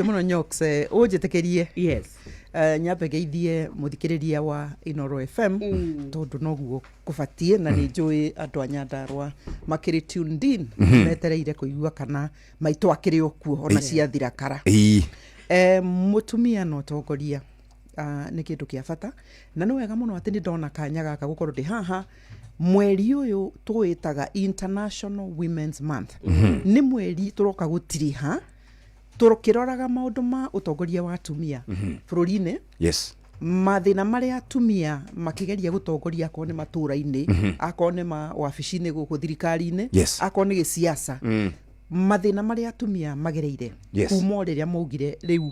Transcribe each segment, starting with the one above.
Mũno Nyox, ũnjĩtĩkĩrie nyambe ngeithie mũthikĩrĩria wa Inoro FM, tondũ noguo kũbatiĩ, na nĩ njũĩ andũ a Nyandarũa makĩrĩ tuned in, metereire kũigua kana maitũ akĩrĩ o kuo ona ciathira kara. Mũtumia na ũtongoria nĩ kĩndũ kĩa bata, na nĩ wega mũno atĩ nĩ ndona kanya gaka gũkorwo ndĩ haha mweri ũyũ tũwĩtaga International Women's Month. Nĩ mweri tũroka gũtiriha tũkĩroraga maũndũ ma ũtongoria wa atumia bũrũri-inĩ, mathĩna marĩa atumia makĩgeria gũtongoria, akorwo nĩ matũũra-inĩ, akorwo nĩ ma wabici-inĩ gũkũ thirikari-inĩ, akorwo nĩ gĩciaca, mathĩna marĩa atumia magereire kuma o rĩrĩa maugire rĩu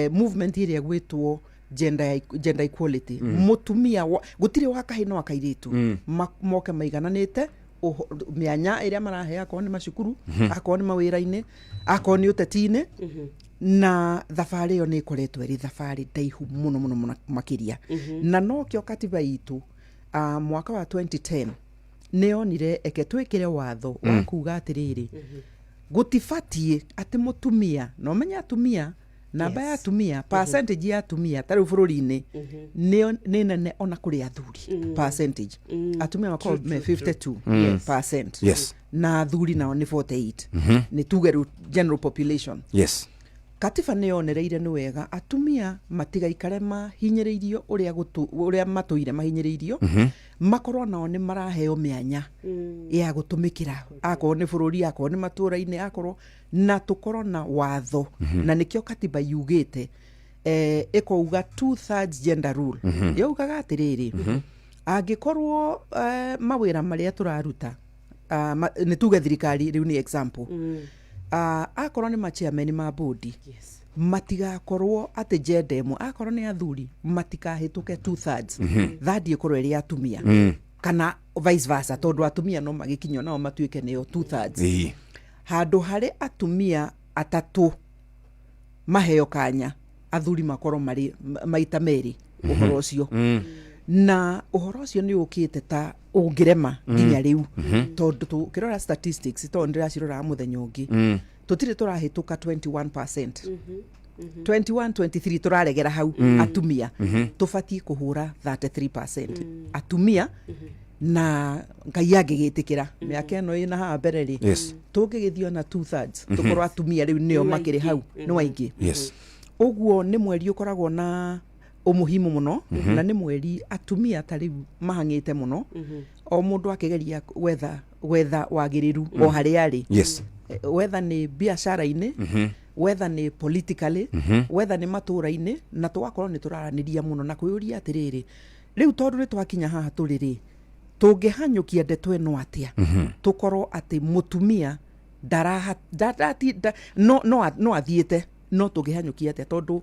movement ĩrĩa gwĩtwo gender equality, mũtumia gũtirĩ wa kahĩ na wa kairĩtu, moke maigananĩte mĩanya ĩrĩa marahe, akorwo nĩ macukuru, akorwo nĩ mawĩra-inĩ, akorwo nĩ ũteti-inĩ. Na thabarĩ ĩyo nĩ ĩkoretwo ĩrĩ thabarĩ ndaihu mũno mũno mũno makĩria, na nokĩo katiba itũ mwaka wa 2010 nĩ yonire eke twĩkĩre watho wa kuga atĩrĩrĩ, gũtibatiĩ atĩ mũtumia, na ũmenye atumia, namba ya atumia, percentage ya atumia ta rĩu bũrũri-inĩ nĩ nene ona kũrĩ athuri. Percentage atumia makorwo me 52%, na athuri nao nĩ 48, nĩ tuge rĩu general population. Katiba nĩ yonereire nĩ wega atumia matigaikare mahinyĩrĩirio ũrĩa ũrĩa matũire mahinyĩrĩirio, makorwo nao nĩ maraheo mĩanya ya gũtũmĩkĩra, akorwo nĩ bũrũri, akorwo nĩ matũũra-inĩ, akorwo na tũkorwo na watho. Na nĩkĩo katiba yugĩte, ĩkauga two thirds gender rule. Yaugaga atĩrĩrĩ, angĩkorwo mawĩra marĩa tũraruta, nĩ tuge thirikari rĩu nĩ example, akorwo nĩ machairman ma bodi, matigakorwo atĩ gender ĩmwe, akorwo nĩ athuri matikahĩtũke two thirds, third ĩkorwo ĩrĩ atumia, kana vice versa, tondũ atumia no magĩkinyio nao matuĩke nĩo two thirds. Handũ harĩ atumia atatũ maheo kanya, athuri makorwo marĩ maita merĩ. Ũhoro ũcio, na ũhoro ũcio nĩ ũkĩte ta ũngĩrema nginya rĩu, tondũ tũkĩrora statistics, tondũ ndĩraciroraga mũthenya ũngĩ, tũtirĩ tũrahĩtũka 21%, 21, 23, tũraregera hau. Atumia tũbatiĩ kũhũra 33% atumia, na Ngai angĩgĩtĩkĩra mĩaka ĩno ĩna haha mbere rĩ, tũngĩgĩthiĩ ona two thirds, tũkorwo atumia rĩu nĩo Nĩ makĩrĩ aingĩ. Hau nĩ waingĩ. Ũguo nĩ mweri ũkoragwo na umuhimu mũno, na nĩ mweri atumia ta rĩu mahang'ĩte mũno, o mũndũ akĩgeria gwetha wagĩrĩru o harĩa arĩ, wetha nĩ biacara-inĩ, wetha nĩ politically, wetha nĩ matũũra-inĩ, na tũgakorwo nĩ tũraranĩria mũno na kwĩyũria atĩrĩrĩ, rĩu tondũ nĩ twakinya haha tũrĩ rĩ, tũngĩhanyũkia ndeto ĩno atĩa, tũkorwo atĩ mũtumia ndaraha no athiĩte, no tũngĩhanyũkia atĩa, tondũ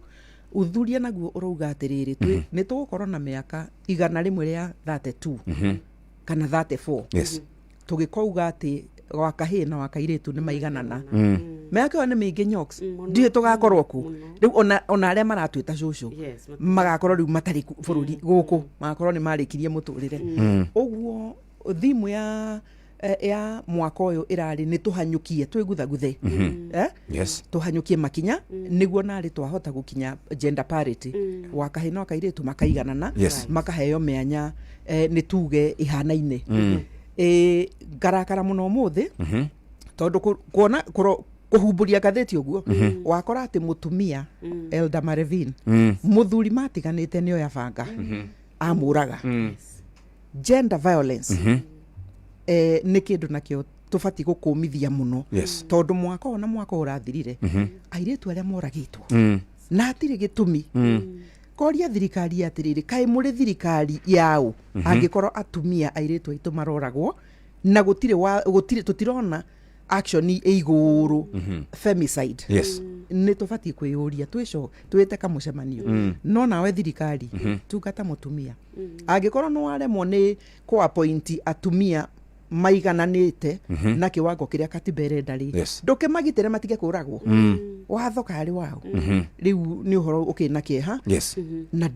ũthuria naguo ũrauga atĩrĩrĩ, nĩ tũgũkorwo na mĩaka 100 rĩa 32 kana 34 tũgĩkauga atĩ wa kahĩĩ na wa kairĩtu nĩ maiganana. Mĩaka ĩyo nĩ mĩingĩ, Nyox. Ndiũĩ tũgakorwo ku rĩu, ona arĩa maratwĩta cũcũ magakorwo rĩu matarĩ bũrũri gũkũ, magakorwo nĩ marĩkirie mũtũrĩre. Ũguo thimu ya mwaka ũyũ ĩrarĩ nĩ tũhanyũkie twĩguthaguthe, eh? Tũhanyũkie makinya nĩguo narĩ twahota gũkinya gender parity, wa kahĩĩ na wa kairĩtu makaiganana, makaheo mĩanya, nĩ tuge ihanaine. Ngarakara mũno ũmũthĩ tondũ kuona kũhumbũria ngathĩti ũguo wakora atĩ mũtumia Elda Marevin, mũthuri matiganĩte, nĩoya banga amũraga. Gender violence nĩ kĩndũ nakĩo tũbatiĩ gũkũmithia mũno, tondũ mwaka ũyũ na mwaka ũyũ ũrathirire, airĩtu arĩa moragĩtwo na hatirĩ gĩtũmi. Koria thirikari atĩrĩrĩ, kaĩ mũrĩ thirikari yaũ, angĩkorwo atumia airĩtu aitũ maroragwo na gũtirĩ wa gũtirĩ tũtirona action ĩ igũrũ, femicide? Nĩ tũbatiĩ kwĩyũria, twĩco twĩte kamũcemanio, no nawe thirikari tungata mũtumia. Angĩkorwo nĩ waremwo nĩ kũ-appoint atumia maigananĩte na kĩwango kĩrĩa katiba ĩrenda rĩ, ndũkĩmagitĩre matige kũragwo, watho karĩ wao. Rĩu nĩ ũhoro ũkĩrĩ na kĩeha, na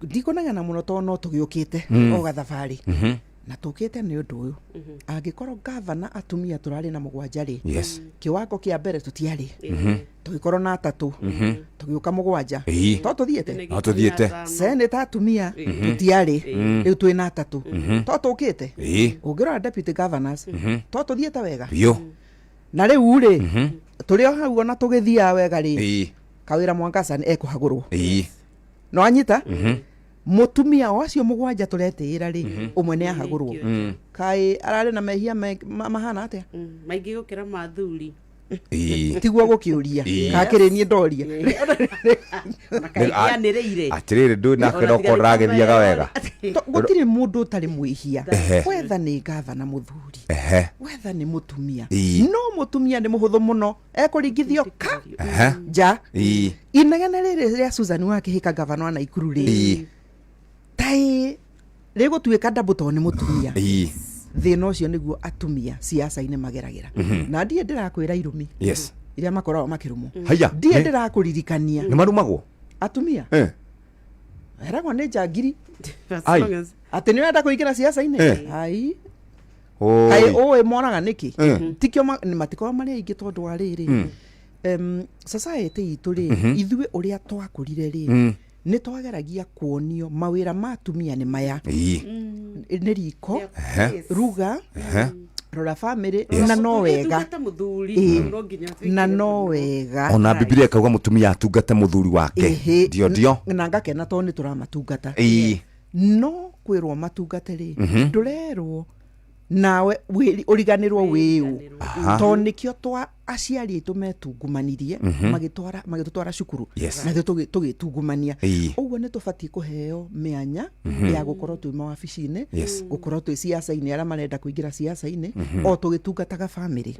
ndikũnegena mũno tondũ no tũgĩũkĩte o gathabarĩ. Na tũkĩte nĩ ũndũ ũyũ, angĩkorwo gavana atumia tũrarĩ na 7 rĩ, kiwango kĩa mbere tũtiarĩ, tũgĩkorwo na 3, tũgĩũka 7. To tũthiĩte? No tũthiĩte. Seneta atumia tũtiarĩ, rĩu twĩ na 3. To tũkĩte? Ũngĩrora deputy governors, to tũthiĩte wega? Biũ. Na rĩu rĩ, tũrĩ o hau ona tũgĩthiaga wega rĩ, Kawĩra Mwangaza nĩ ekũhagũrwo. No anyita mutumia o acio 7 tũretĩĩra rĩ, ũmwe nĩ ahagũrwo. Kaĩ ararĩ na mehia mahana atĩa? Maingĩ gũkĩra ma athuri. Tiguo gũkĩũria. Kakĩrĩ niĩ ndoria. Na kaĩ anĩrĩire. Atĩrĩrĩ, ndũĩ nake no korwo ndagĩthiaga wega. Gũtirĩ mũndũ ũtarĩ mwĩhia. Wetha nĩ gavana mũthuri, wetha nĩ mũtumia, no mũtumia nĩ mũhũthũ mũno, ekũringithio ka nja. Inegene rĩrĩ rĩa Susan wa Kĩhĩka, gavana wa Naikuru rĩ, taĩ rĩgũtuĩka ndabũ tondũ nĩ mũtumia. Thĩna ũcio nĩguo atumia siasa-inĩ mageragĩra, na ndiĩ ndĩrakwĩra irumi iria makoragwo makĩrumwo. Haya. Ndiĩ ndĩrakũririkania. Nĩ marumagwo? Atumia eragwo nĩ njangiri. As Ai. long as- Atĩ nĩ ũrenda kũingĩra siasa-inĩ? Ai. Oi. Kaĩ ũĩ moraga nĩkĩ? Tikĩo matikoragwo marĩ aingĩ tondũ wa rĩrĩ, society itũ rĩ, ithuĩ ũrĩa twakũrire rĩ, nĩ twageragia kuonio mawĩra ma atumia nĩ maya: nĩ riko, ruga, rora family, na no wega. Tungata mũthuri, no nginya twĩkĩre Na no mũno. wega. Ona Bibilia ĩkauga mũtumia atungate mũthuri wake. Ndio, ndio. Na ngakena tondũ nĩ tũramatungata. No kwĩrwo matungate rĩ, ndũrerwo nawe ũriganĩrwo wĩũ, tondũ nĩkĩo twa aciari aitũ metungumanirie magĩtwara magĩtũtwara cukuru, na ithuĩ tũgĩtungumania. Ũguo nĩ tũbatiĩ kũheo mĩanya ya gũkorwo twĩ mawabici-inĩ, gũkorwo twĩ ciaca-inĩ, arĩa marenda kũingĩra ciaca-inĩ, o tũgĩtungataga family.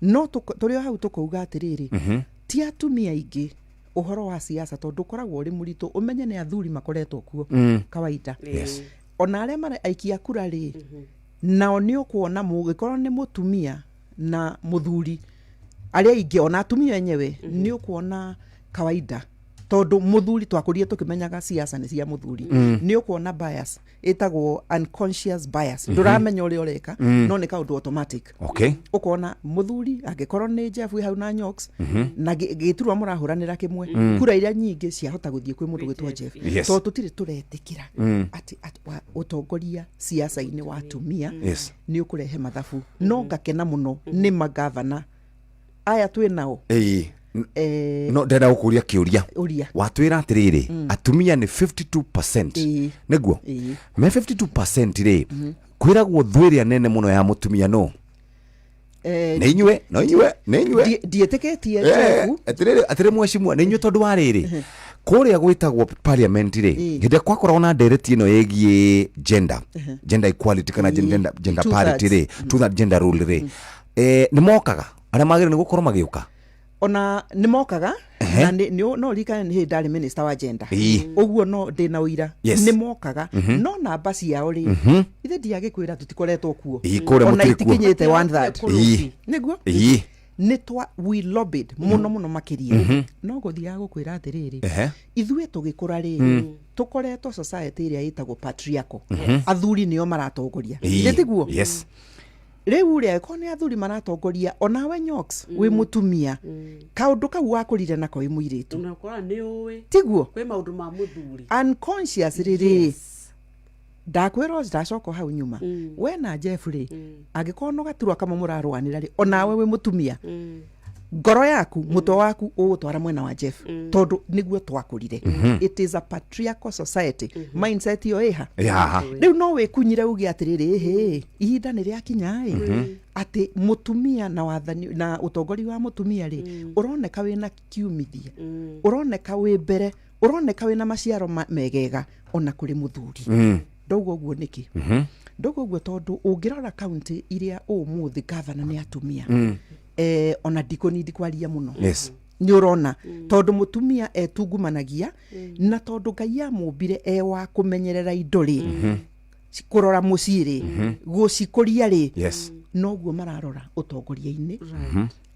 No tũrĩ o hau tũkauga atĩrĩrĩ, ti atumia aingĩ ũhoro wa siasa, tondũ ũkoragwo ũrĩ mũritũ. Ũmenye nĩ athuri makoretwo kuo kawaida. Ona arĩa marĩ aikia kura rĩ, nao nĩ ũkuona mũgĩkorwo nĩ mũtumia na mũthuri, arĩa aingĩ ona atumia enyewe nĩ ũkuona kawaida, tondũ mũthuri twakũrire tũkĩmenyaga siasa nĩ cia mũthuri. Nĩ ũkuona bias ĩtagwo unconscious bias, ndũramenya ũrĩa ũreka, no nĩ kaũndũ automatic. Ũkona mũthuri angĩkorwo nĩ Jeff wĩ hau na Nyox na gĩturwa mũrahũranĩra kĩmwe, kura iria nyingĩ ciahota gũthiĩ kwĩ mũndũ gwĩtwo Jeff, tondũ tũtirĩ tũretĩkĩra atĩ ũtongoria siasa-inĩ wa atumia nĩ ũkũrehe mathabu. No ngakena mũno nĩ magavana aya twĩ nao. No ndenda gũkũria kĩũria. Ũria. Watwĩra atĩrĩrĩ, atumia nĩ 52%. Nĩguo? Ĩĩ. Me 52% rĩ, kwĩragwo thũ ĩrĩa nene mũno ya mũtumia no nĩ inyuĩ, no inyuĩ, nĩ inyuĩ. Ndiĩtĩkĩtie, Jeff. Atĩrĩrĩ, atĩrĩ mwecimua, nĩ inyuĩ, tondũ wa rĩrĩ, kũrĩa gwĩtagwo parliament rĩ, hĩndĩ ĩrĩa kwakoragwo na ndereti ĩno ĩgiĩ gender equality kana gender Two parity rĩ, two third gender rule rĩ, nĩ mokaga arĩa magĩrĩire nĩ gũkorwo magĩũka? Ona nĩ mokaga, na no ririkane nĩ hĩndĩ ndarĩ minister wa gender. Ũguo no ndĩna ũira. Nĩ mokaga, no namba ciao rĩ, ithe ndiagĩkwĩra tũtikoretwo kuo. Kũrĩa Ona mũtirĩ kuo. itikinyĩte one third. Nĩguo nĩ twa we lobbied mũno mũno makĩria, no gũthiaga gũkwĩra atĩrĩrĩ, ithuĩ tũgĩkũra rĩ, tũkoretwo society ĩrĩa ĩtagwo patriarchal, athuri nĩo maratongoria. Nĩ tiguo? Yes. Rĩu rĩ, angĩkorwo nĩ athuri maratongoria, onawe Nyox wĩ mũtumia, kaũndũ kau wakũrire nako wĩ mũirĩtu. Na ũkora nĩ ũĩ Tiguo? kwĩ maũndũ ma mũthuri. Unconscious rĩrĩ, ndakwĩrwo ndacoka hau nyuma, we na Jeff rĩ, angĩkorwo no gaturwa kamwe mũrarũanĩra rĩ, onawe wĩ mũtumia, ngoro yaku, mũtwe waku ũgũtwara mwena wa Jeff, tondũ nĩguo twakũrire. It is a patriarchal society, mindset ĩyo ĩha. Ĩ haha. Rĩu no wĩkunyire uge atĩrĩrĩ, ĩhĩ, ihinda nĩ rĩakinya ĩ atĩ mũtumia na wathani na ũtongoria wa mũtumia rĩ, ũroneka wĩna kiumithia, ũroneka wĩ mbere, ũroneka wĩna maciaro megega ona kũrĩ mũthuri. Ndauga ũguo nĩkĩ? Ndauga ũguo tondũ ũngĩrora kaunti iria ũmũthĩ gavana nĩ atumia, ona ndikũnindi kwaria mũno, nĩ ũrona tondũ mũtumia etungumanagia, na tondũ Ngai amũmbire e wa kũmenyerera indo rĩ, kũrora mũciĩ rĩ, gũcikũria rĩ, noguo mararora ũtongoria-inĩ.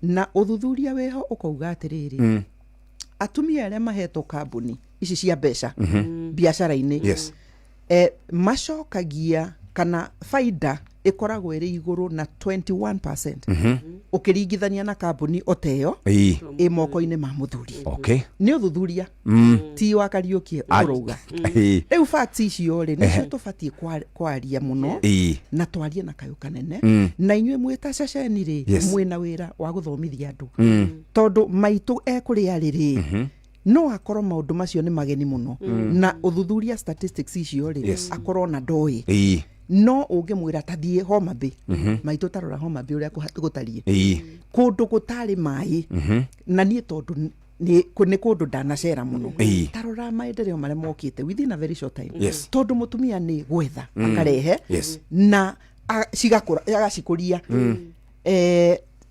Na ũthuthuria wĩho ũkauga atĩrĩrĩ, atumia arĩa mahetwo kambuni ici cia mbeca biacara-inĩ, macokagia Kana baida ĩkoragwo ĩrĩ igũrũ na 21% ũkĩringithania na kambuni o ta ĩyo ĩ moko-inĩ ma mũthuri. Nĩ ũthuthuria ti wa Kariũki ũrauga. Rĩu facts icio rĩ, nĩcio tũbatiĩ kwaria mũno na twarie na kayũ kanene, na inyuĩ mwĩ ta ceceni rĩ, mwĩna wĩra wa gũthomithia andũ, tondũ maitũ ekũrĩa rĩ, no akorwo maũndũ macio nĩ mageni mũno, na ũthuthuria statistics icio rĩ, akorwo na ndoĩ. No ũngĩmwĩra tathiĩ Homa Bay, maitũ, tarora Homa Bay ũrĩa gũtariĩ, kũndũ gũtarĩ maĩ, na niĩ tondũ nĩ kũndũ ndanacera mũno, tarora maendeleo marĩa mokĩte within a very short time, tondũ mũtumia nĩ gwetha akarehe na cigakũra, agacikũria.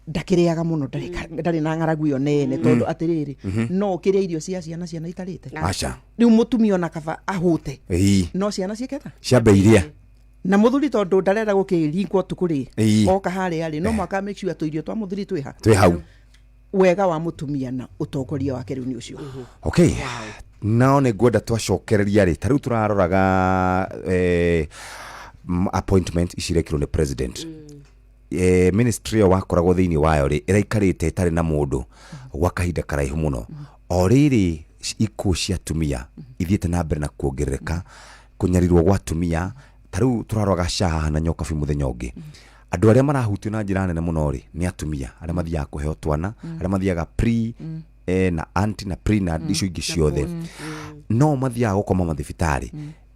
Ndakĩrĩaga mũno, ndarĩ na ng'aragu ĩyo nene, tondũ atĩrĩrĩ, no ũkĩrĩa irio cia ciana, ciana itarĩte. Aca. Rĩu mũtumia ona kaba ahũte, no ciana ciĩketa ciambe iria. Na mũthuri tondũ ndarenda gũkĩringwo ũtukũ rĩ, oka harĩa rĩ, no mwaka make sure tũirio twa mũthuri twĩha. Twĩ hau. Wega wa mũtumia na ũtongoria wake rĩu nĩ ũcio. Okay, nao nĩ ngwenda twacokereria rĩ, ta rĩu tũraroraga appointment ici irekirwo nĩ president. Ministry ĩyo wakoragwo thĩinĩ wayo rĩ, ĩraikarĩte ĩtarĩ na mũndũ gwa kahinda karaihu mũno. O rĩrĩ ikuũ cia atumia ithiĩte na mbere na kuongerereka, kũnyarirwo gwa atumia, ta rĩu tũraroraga SHA haha na Nyokabi mũthenya ũngĩ, andũ arĩa marahutio na njĩra nene mũno rĩ, nĩ atumia arĩa mathiaga kũheo twana, arĩa mathiaga pre na anti na pre na icio ingĩ ciothe, no mathiaga gũkoma mathibitarĩ.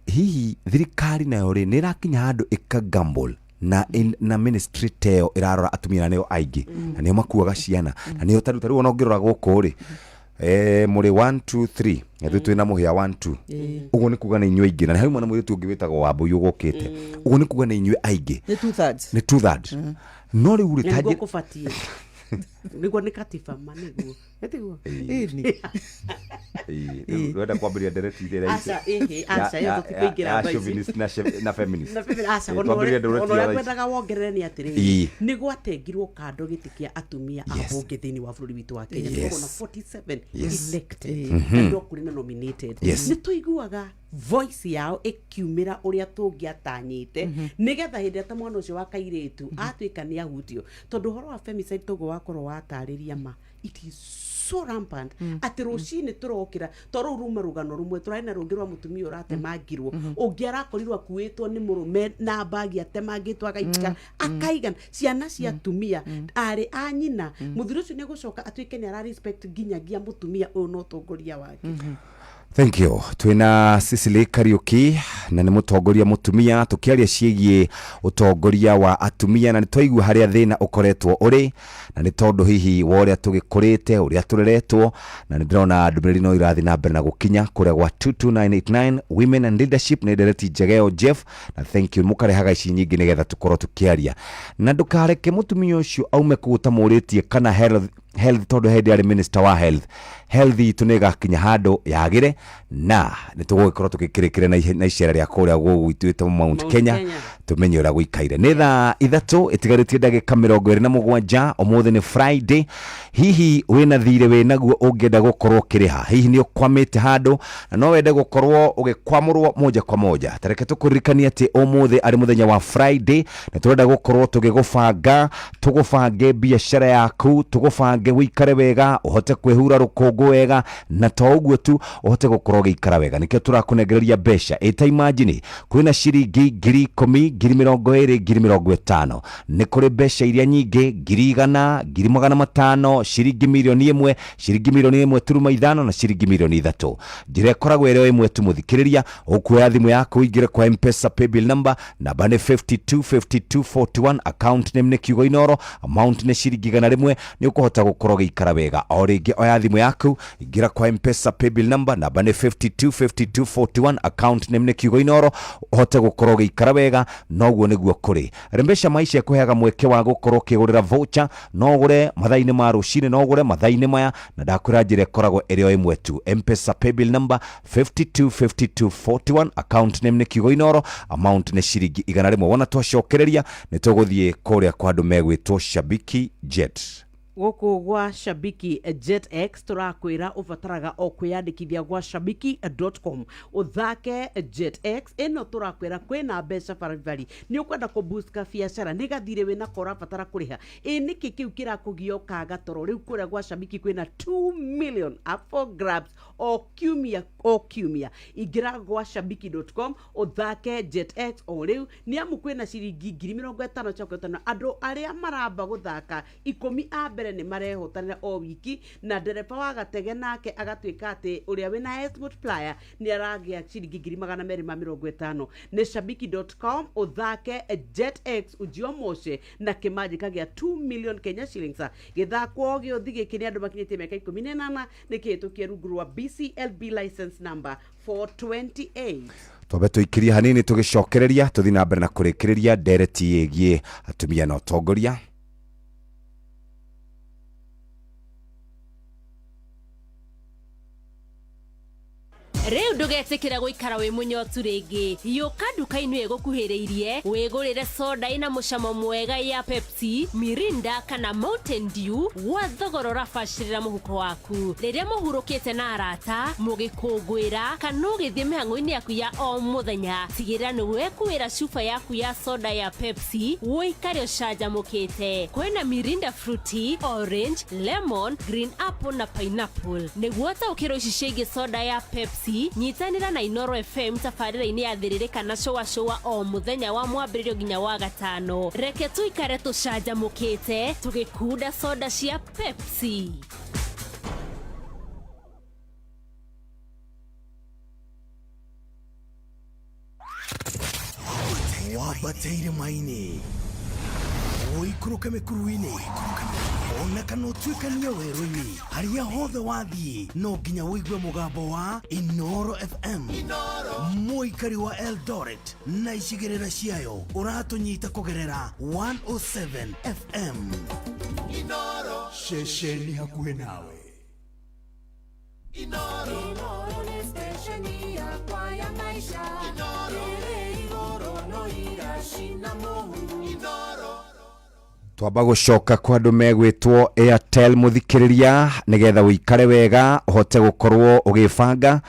Hihi thirikari nayo rĩ, nĩ ĩrakinya handũ ĩka gamble na ministry ta ĩyo ĩrarora atumia, na nĩo aingĩ, na nĩo makuaga ciana, na nĩo tarĩu ona ũngĩrora gũkũ rĩ, mũrĩ 1 2 3, na ithuĩ twĩna mũhĩa 1 2, ũguo nĩ kuga nĩ inyuĩ aingĩ, na nĩ hauma na mũirĩtu ũngĩ wĩtagwo Wambũi ũgũkĩte, ũguo nĩ kuga nĩ inyuĩ aingĩ. Nĩ 2/3. Nĩ 2/3, no rĩu rĩ, na ta nĩguo kũbatiĩ, nĩguo nĩ katiba ma, nĩguo ĩtiguo. Ĩni. Ĩĩ, rĩu ũrenda kwambĩrĩria ndereti ĩrĩa Aca, ĩhĩ, aca, ĩyo tũtikũingĩra ya thaa ici. chauvinist na feminist. Na bibi, aca, Ĩĩ, ona twambĩrĩrie ũrĩa ndereti ona ya ũrĩa thaa ici. ngwendaga wongerere nĩ atĩrĩrĩ, nĩ gwatengirwo kando gĩtĩ kĩa atumia a mbunge thĩinĩ wa bũrũri witũ wa Kenya. Tũkoragwo na 47 elected na no kũrĩ na nominated. Nĩ tũiguaga voice yao ĩkiumĩra ũrĩa tũngĩatanyĩte, nĩgetha hĩndĩ ĩrĩa ta mwana ũcio wa kairĩtu atuĩka nĩ ahutio, tondũ ũhoro wa femicide toguo wakorwo watarĩria ma, it is so rampant atĩ rũcinĩ tũrokĩra to rũu ruma rũgano rũmwe, tũrarĩ na rũngĩ rwa mũtumia ũratemangirwo, ũngĩ arakorirwo akuĩtwo nĩ mũrũme na mbagi, atemangĩtwo agaikara akaigana ciana cia atumia arĩ a nyina. Mũthuri ũcio nĩ egũcoka atuĩke nĩ ara respect nginyagia mũtumia ũyũ na ũtongoria wake. Thank you. Twina Cecily Kariuki na nĩ mũtongoria mũtumia, tũkĩaria ciĩgiĩ ũtongoria wa atumia, na nĩ twaigua harĩa thĩna ũkoretwo ũrĩ, na nĩ tondũ hihi wa ũrĩa tũgĩkũrĩte, ũrĩa tũreretwo, na nĩ ndĩrona ndũmĩrĩri no irathiĩ na mbere na gũkinya kũrĩa gwa 22989. Women and leadership nĩ ndereti njega ĩyo, Jeff, na thank you mũkarehaga ici nyingĩ nĩgetha tũkorwo tũkĩaria, na ndũkareke mũtumia ũcio aume kũu ũtamũrĩtie kana health, tondũ hĩndĩ arĩ minister wa health itũ nĩ ĩgakinya handũ yagĩre, na nĩ tũgũgĩkorwo tũgĩkĩrĩkĩre na icera rĩa kũrĩa gũgwitũ ĩtagwo Mount Mount Kenya, Kenya. Tũmenye ũrĩa gũikaire. Nĩ thaa 3 ĩtigarĩtie ndagĩka 27. Ũmũthĩ nĩ Friday. Hihi wĩna thirĩ wĩnaguo ũngĩenda gũkorwo ũkĩrĩha? Hihi nĩ ũkwamĩte handũ na no wende gũkorwo ũgĩkwamũrwo moja kwa moja? Tareke tũkũririkanie atĩ ũmũthĩ arĩ mũthenya wa Friday, na tũrenda gũkorwo tũgĩgũbanga, tũgũbange biacara yaku, tũgũbange ũikare wega, ũhote kwĩhura rũkũngũ wega, na to ũguo tu, ũhote gũkorwo ũgĩikara wega. Nĩkĩo tũrakũnengereria mbeca. Ĩta imagine kwĩna ciringi 10,000, 20,000, 50,000. Nĩ kũrĩ mbeca iria nyingĩ, 100,000, 500,000, ciringi 1,000,000, ciringi 1.5 million na ciringi 3 million. Njĩra ĩkoragwo ĩrĩ o ĩmwe tu, mũthikĩrĩria. Ũkuoya thimũ yaku, ũingĩre kwa Mpesa paybill number, namba nĩ 525241, account name nĩ kiugo Inoro, amount nĩ ciringi 100. Nĩ ũkũhota gũkorwo ũgĩikara wega. O rĩngĩ, oya thimũ yaku, ingĩra kwa Mpesa paybill number, namba nĩ 525241, account name nĩ kiugo Inoro, ũhote gũkorwo ũgĩikara wega. Noguo nĩguo kũrĩ. Rembesha Maisha ĩkũheaga mweke wa gũkorwo ũkĩgũrĩra voucher. No ũgũre mathaa-inĩ ma rũcinĩ, no ũgũre mathaa-inĩ maya, na ndakwĩra njĩra ĩkoragwo ĩrĩ o ĩmwe tu: Mpesa paybill number 525241, account name nĩ kiugo Inoro, amount nĩ ciringi 100. Wona twacokereria, nĩ tũgũthiĩ kũrĩa kwa andũ megwĩtwo Shabiki Jet. Gũkũ gwa Shabiki Jet X tũrakwĩra ũbataraga o kwĩyandĩkithia gwa shabiki.com ũthake Jet X ĩno. Tũrakwĩra kwĩna mbeca baribari. Nĩ ũkwenda kũ boost ka biacara, nĩ gathirĩ wĩnako ũrabatara kũrĩha, ĩ nĩkĩ kĩu kĩrakũgia ũkaga toro? Rĩu kũrĩa gwa Shabiki kwĩna 2 million up for grabs o kiumia o kiumia. Ingĩra gwa shabiki.com ũthake Jet X o rĩu, nĩ amu kwĩna ciringi 50,000 cia kwĩhotana. Andũ arĩa maramba gũthaka 10 a mbere nĩ marehotanĩra o wiki, na ndereba wa gatege nake agatuĩka atĩ ũrĩa wĩna highest multiplier nĩ aragĩa ciringi 250,000. Nĩ shabiki.com ũthake Jet X, ujiomoshe na kĩmanjĩka gĩa 2 million Kenya shillings. Gĩthakwo gĩũthi gĩkĩ nĩ andũ makinyĩtie mĩaka 18, nĩ kĩhĩtũkie rungu rwa BCLB license number 428. Twambe tũikirie hanini, tũgĩcokereria tũthiĩ na mbere na kũrĩkĩrĩria ndereti ĩgiĩ atumia na ũtongoria. Rĩu ndũgetĩkĩra gũikara wĩ mũnyotu rĩngĩ. Yũka nduka-inĩ ĩgũkuhĩrĩirie wĩgũrĩre soda ĩna mũcamo mwega ya Pepsi, Mirinda kana Mountain Dew gwa thogora ũrabacĩrĩra mũhuko waku. Rĩrĩa mũhurũkĩte na arata, mũgĩkũngũĩra kana ũgĩthiĩ mĩhang'o-inĩ yaku ya o mũthenya, tigĩrĩra nĩ wekuĩra cuba yaku ya soda ya Pepsi ũikare ũcanjamũkĩte. Kwĩna Mirinda Fruity, Orange, Lemon, Green Apple na Pineapple. Nĩguo ũtaũkĩrwo ici ciĩgiĩ soda ya Pepsi, nyitanĩra na Inoro FM tabarĩra-inĩ ya Thĩrĩrĩ kana Cũa Cũa o mũthenya wa Mwambĩrĩrio nginya wa Gatano. Reke tũikare tũcanjamũkĩte tũgĩkunda soda cia Pepsi. Wambate irĩma-inĩ, ũikũrũke mĩkuru-inĩ, ona kana ũtuĩkanie werũ-inĩ, harĩa hothe wathiĩ no nginya ũigue mũgambo wa Inoro FM. Mũikari wa Eldoret na icigĩrĩra ciayo, ũratũnyita kũgerera 107 FM, ceceni hakuhĩ nawe. Inoro nĩ stesheni yakwa ya maisha ĩrĩ igũrũ no iracina mũhu. Twamba gũcoka kwa andũ megwĩtwo Airtel, mũthikĩrĩria, nĩgetha ũikare wega, ũhote gũkorwo ũgĩbanga.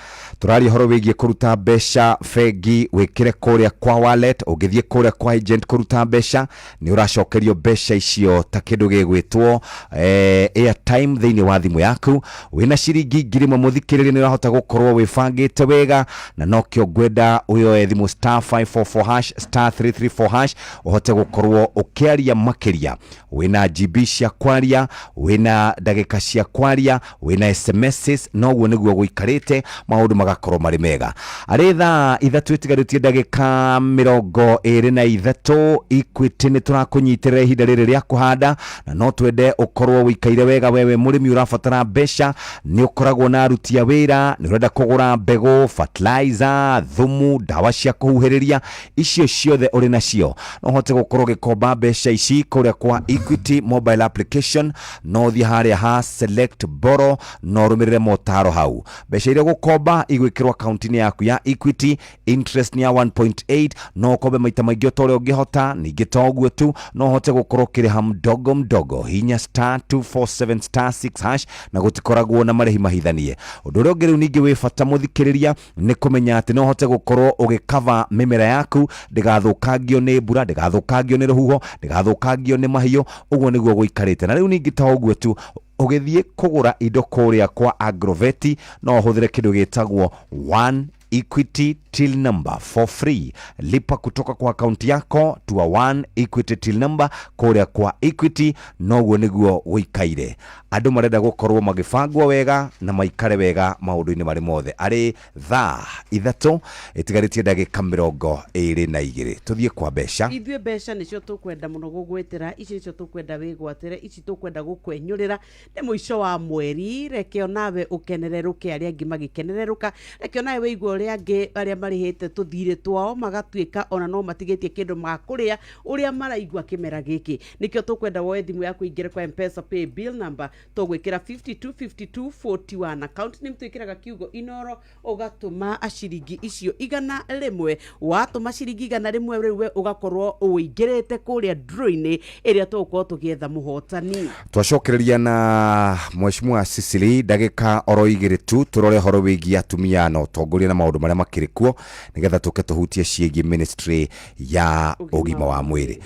Tũraria ũhoro wĩgiĩ kũruta mbeca bengi wĩkĩre kũrĩa kwa wallet. Ũngĩthiĩ kũrĩa kwa agent kũruta mbeca, nĩ ũracokerio mbeca icio ta kĩndũ gĩgwĩtwo airtime thĩinĩ wa thimũ yaku. Wĩna ciringi 1000, mũthikĩrĩria, nĩ ũrahota gũkorwo wĩbangĩte wega, na nokĩo ngwenda ũyoe thimũ *544 hash, *334 hash, ũhote gũkorwo ũkĩaria makĩria. Wĩna GB cia kwaria, wĩna ndagĩka cia kwaria, wĩna SMSs. Noguo nĩguo gũikarĩte, maũndũ magakorwo marĩ mega. Arĩ thaa 3 ĩtigarĩtie ndagĩka 23. Equity nĩ tũrakũnyitĩrĩra ihinda rĩrĩ rĩa kũhanda, na no twende ũkorwo ũikaire wega. Wewe mũrĩmi ũrabatara mbeca, nĩ ũkoragwo na aruti a wĩra, nĩ ũrenda kũgũra mbegũ, fertilizer, thumu, ndawa cia kũhuhĩrĩria, icio ciothe ũrĩ nacio, no ũhote gũkorwo ũgĩkomba mbeca ici kũrĩa kwa Equity mobile application. No ũthiĩ harĩa ha select borrow na ũrũmĩrĩre motaro hau. Mbeca iria ũgũkomba igwĩkĩrwo akaunti-inĩ yaku ya Equity. Interest nĩ ya 1.8. No ũkombe maita maingĩ o ta ũrĩa ũngĩhota. Ningĩ to ũguo tu, no ũhote gũkorwo ũkĩrĩha mdogo mdogo. Hinya *247 *6 hash, na gũtikoragwo na marĩhi mahithanie. Ũndũ ũrĩa ũngĩ rĩu ningĩ wĩ bata, mũthikĩrĩria, nĩ kũmenya atĩ no ũhote gũkorwo ũgĩkava mĩmera yaku ndĩgathũkangio nĩ mbura, ndĩgathũkangio nĩ rũhuho, ndĩgathũkangio nĩ mahiũ. Ũguo nĩguo gũikarĩte. Na rĩu ningĩ to ũguo tu, ũgĩthiĩ kũgũra indo kũrĩa kwa Agroveti, no ũhũthĩre kĩndũ gĩtagwo One Equity Till Number for free. Lipa kutoka kwa akaunti yako to a One Equity Till Number kũrĩa kwa Equity. Noguo nĩguo gũikaire. Andũ marenda gũkorwo magĩbangwo wega na maikare wega maũndũ-inĩ marĩ mothe. Arĩ thaa 3 ĩtigarĩtie ndagĩka 22, tũthiĩ kwa mbeca. Ithuĩ mbeca nĩcio tũkwenda mũno gũgwĩtĩra. Ici nĩcio tũkwenda wĩgwatĩre, ici tũkwenda gũkwenyũrĩra. Nĩ mũico wa mweri, reke onawe ũkenererũke arĩa angĩ magĩkenererũka, reke onawe wĩigue. ũrĩa angĩ arĩa marĩhĩte tũthirĩ twao magatuĩka ona no matigĩtie kĩndũ makũrĩa ũrĩa maraigua kĩmera gĩkĩ. Nĩkĩo tũkwenda woe thimũ yaku ingĩre kwa Mpesa pay bill number, tũgwĩkĩra 525241, account name twĩkĩraga kiugo Inoro, ũgatũma ciringi icio 100. Watũma ciringi 100 rĩu we ũgakorwo ũingĩrĩte kũrĩa draw-inĩ ĩrĩa tũgũkorwo tũgĩetha mũhotani. Twacokereria na Mheshimiwa Cecily ndagĩka oro igĩrĩ tu, tũrore ũhoro wĩgiĩ atumia na ũtongoria na maũndũ marĩa makĩrĩ kuo, nĩgetha tũke tũhutie ciĩgiĩ ministry ya ũgima wa mwĩrĩ.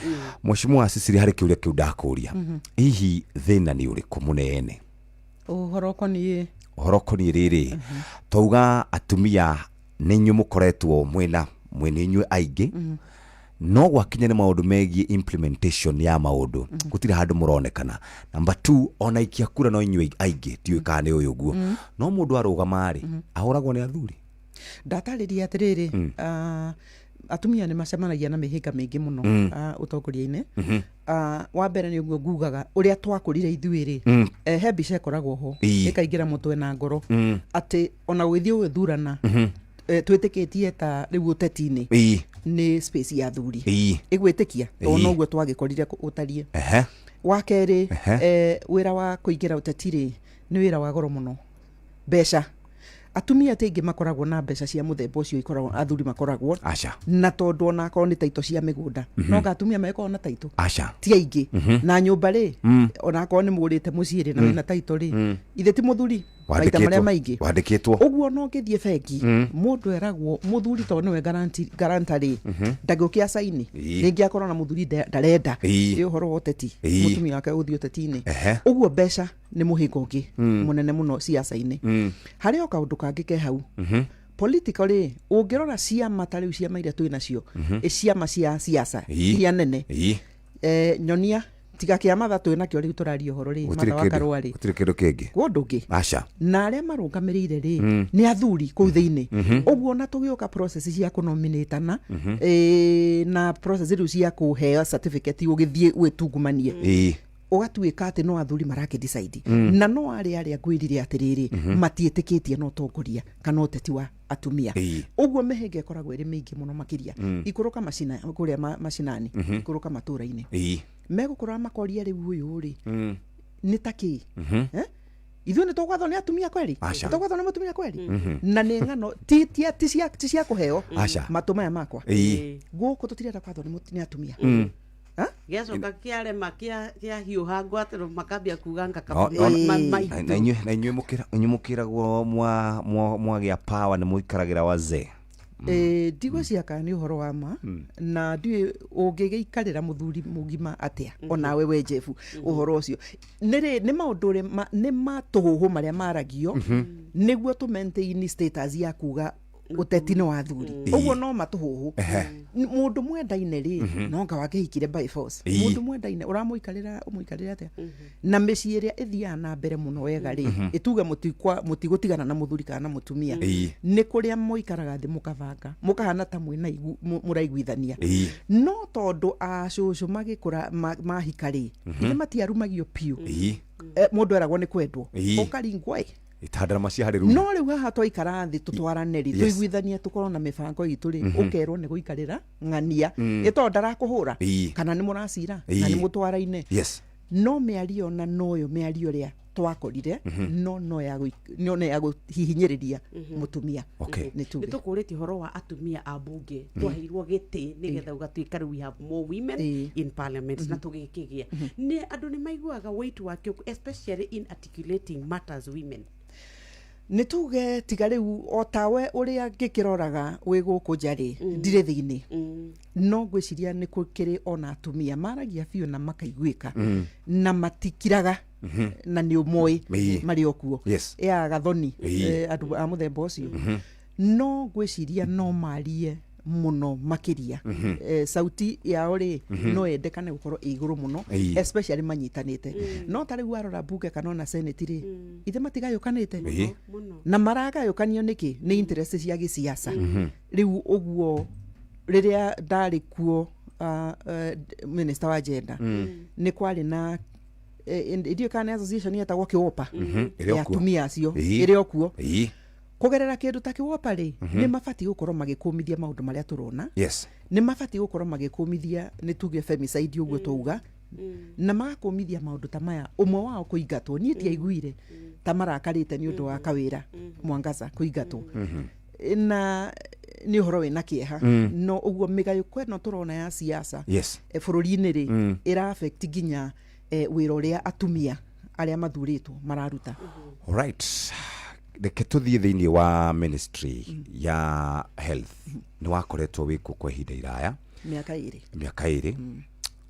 Mheshimiwa Cecily, harĩ kĩũria kĩu ndakũria, hihi thĩna nĩ ũrĩkũ mũnene? Ũhoro ũkoniĩ? Ũhoro ũkoniĩ rĩrĩ, twauga atumia nĩ inyuĩ mũkoretwo mwĩna mwĩna inyuĩ aingĩ, no gwakinya nĩ maũndũ megiĩ implementation ya maũndũ, gũtirĩ handũ mũronekana. Number two, ona ikia kura no inyuĩ aingĩ, ndiũĩ kana nĩ ũyũ ũguo, no mũndũ arũgama rĩ, ahũragwo nĩ athuri. Ndatarĩria atĩrĩrĩ, atumia nĩ macemanagia na mĩhĩnga mĩingĩ mũno ũtongoria-inĩ. Wa mbere nĩ ũguo ngugaga ũrĩa twakũrire ithuĩ rĩ, he mbica ĩkoragwo ho ĩkaingĩra mũtwe na ngoro atĩ ona gũgĩthiĩ gũgĩthurana, twĩtĩkĩtie ta rĩu ũteti-inĩ nĩ space ya athuri. Ĩgwĩtĩkia tondũ noguo twagĩkorire ũtariĩ. Wa kerĩ, wĩra wa kũingĩra ũteti rĩ, nĩ wĩra wa goro mũno. Mbeca, atumia ti aingĩ makoragwo na mbeca cia mũthemba ũcio ikoragwo athuri makoragwo. Aca. Na tondũ ona akorwo nĩ taito cia mĩgũnda, no nga atumia magĩkoragwo na taito? Aca. Ti aingĩ. Na nyũmba rĩ, ona akorwo nĩ mũgũrĩte mũciĩ rĩ, na wĩna taito rĩ, ithe ti mũthuri maita marĩa maingĩ. Wandĩkĩtwo. Ũguo no ngĩthiĩ bengi, mũndũ eragwo mũthuri tondũ nĩwe guarantor rĩ, ndangĩũkia saini. Rĩngĩ akorwo na mũthuri ndarenda ĩ ũhoro wa ũteti, mũtumia wake gũthiĩ ũteti-inĩ. Ũguo mbeca nĩ mũhĩnga ũngĩ mũnene mũno ciaca-inĩ. Harĩ o kaũndũ kangĩ ke hau political rĩ, ũngĩrora ciama ta rĩu ciama iria twĩ nacio, ĩ ciama cia siasa iria nene, nyonia tiga kĩa Matha twĩ nakĩo rĩu tũraria ũhoro rĩ, Gũtirĩ Matha wa kĩndũ- Karũa rĩ, gũtirĩ kĩndũ kĩngĩ. Kũndũ ũngĩ. Aca. Na arĩa marũgamĩrĩire rĩ, nĩ athuri kũu thĩinĩ. Ũguo ona tũgĩũka process cia kũnominĩtana, na process rĩu cia kũheo certificate ũgĩthiĩ wĩtungumanie, ũgatuĩka atĩ no athuri marakĩ decide, na no arĩa ngwĩrire atĩrĩrĩ, matiĩtĩkĩtie na ũtongoria kana ũteti wa atumia. Ũguo mĩhĩnga ĩkoragwo ĩrĩ mĩingĩ mũno makĩria. Ikũrũka macina kũrĩa macinani, ikũrũka matũra-inĩ, megũkũra makoria rĩu ũyũ rĩ, nĩ ta kĩ? Eh? Ithuĩ nĩ tũgwathwo nĩ atumia kweri? Aca. Tũgwathwo nĩ mũtumia kweri? Na nĩ ng'ano ti cia kũheo matũ maya makwa. Gũkũ tũtirenda kwathwo nĩ atumia. Ha? Gĩacoka kĩarema, kĩahiũha ngwatĩro, makambia kuga No- ngakaba Na inyuĩ mũkĩragwo mwagĩa power nĩ mũikaragĩra wazee. Ndigwĩciria kana nĩ ũhoro wa ma, na ndiũĩ ũngĩgĩikarĩra mũthuri mũgima atĩa onawe we Jeff. Ũhoro ũcio nĩ rĩ, nĩ maũndũ rĩ nĩ matũhũhũ marĩa maragio nĩguo tũ maintain status ya kuga ũteti nĩ wa athuri. Ũguo no matũhũhũ. Mũndũ mwendaine rĩ, no nga wakĩhikire by force. Mũndũ mwendaine ũramũikarĩra, ũmũikarĩre atĩa? Na mĩciĩ ĩrĩa ĩthiaga na mbere mũno wega rĩ, ĩtuge mũtigũtigana na mũthuri kana na mũtumia, nĩ kũrĩa mũikaraga thĩ mũkabanga, mũkahana ta mwĩna mũraiguithania. No tondũ acũcũ magĩkũra mahika rĩ, ithe matiarumagio biũ. Mũndũ eragwo nĩ kwendwo, ũkaringwo ĩ. Itandarama cia harĩ rumu. No rĩu haha twaikara thĩ tũtwarane rĩ, tũiguithanie, tũkorwo na mĩbango itũ rĩ, ũkerwo nĩ gũikarĩra ng'ania ĩ tondũ ndarakũhũra, kana nĩ mũracira na nĩ mũtwaraine. No mĩario na noyo mĩario ĩrĩa twakorire, no no ya gũhihinyĩrĩria mũtumia. Nĩ tuge. Nĩ tũkũrĩtie ũhoro wa atumia a mbunge, twaheirwo gĩtĩ nĩgetha ũgatuĩka rĩu we have more women in parliament, na tũgĩkĩgĩa nĩ andũ nĩ maiguaga weight wakĩo, especially in articulating matters women. Nĩ tuge tiga rĩu o tawe ũrĩa ngĩkĩroraga wĩ gũkũ nja rĩ, ndirĩ thĩinĩ, no ngwĩciria nĩ gũkĩrĩ ona atumia maragia biũ na makaiguĩka na matikiraga na nĩ ũmoĩ marĩ o kuo. Ya gathoni, andũ a mũthemba ũcio, no ngwĩciria no marie mũno makĩria. Sauti yao rĩ, no yendekane gũkorwo ĩ igũrũ mũno, especially manyitanĩte. No ta rĩu warora mbunge kana ona senate rĩ, ithe matigayũkanĩte. Mũno. Na maragayũkanio nĩkĩ? Nĩ interest cia gĩciaca. Rĩu ũguo rĩrĩa ndarĩ kuo, minister wa gender, nĩ kwarĩ na ndiũĩ kana nĩ association yetagwo kĩopa Ĩrĩ o ya kuo. atumia acio. Ĩrĩ o kuo. Kũgerera kĩndũ ta kĩwopa rĩ, nĩ mabatiĩ gũkorwo magĩkũmithia maũndũ marĩa tũrona. Nĩ mabatiĩ gũkorwo magĩkũmithia, nĩ tuge femicide ũguo twauga, na magakũmithia maũndũ ta maya, ũmwe wao kũingatwo. Niĩ ndiaiguire ta marakarĩte nĩ ũndũ wa Kawĩra Mwangaza kũingatwo, na nĩ ũhoro wĩna kĩeha. No ũguo mĩgayũko ĩno tũrona ya siasa bũrũri-inĩ rĩ, ĩra affect nginya wĩra ũrĩa atumia arĩa mathurĩtwo mararuta. Alright. Reke tũthiĩ thĩinĩ wa ministry ya health. Nĩ wakoretwo wĩkuo kwa ihinda iraya. Mĩaka 2. Mĩaka 2.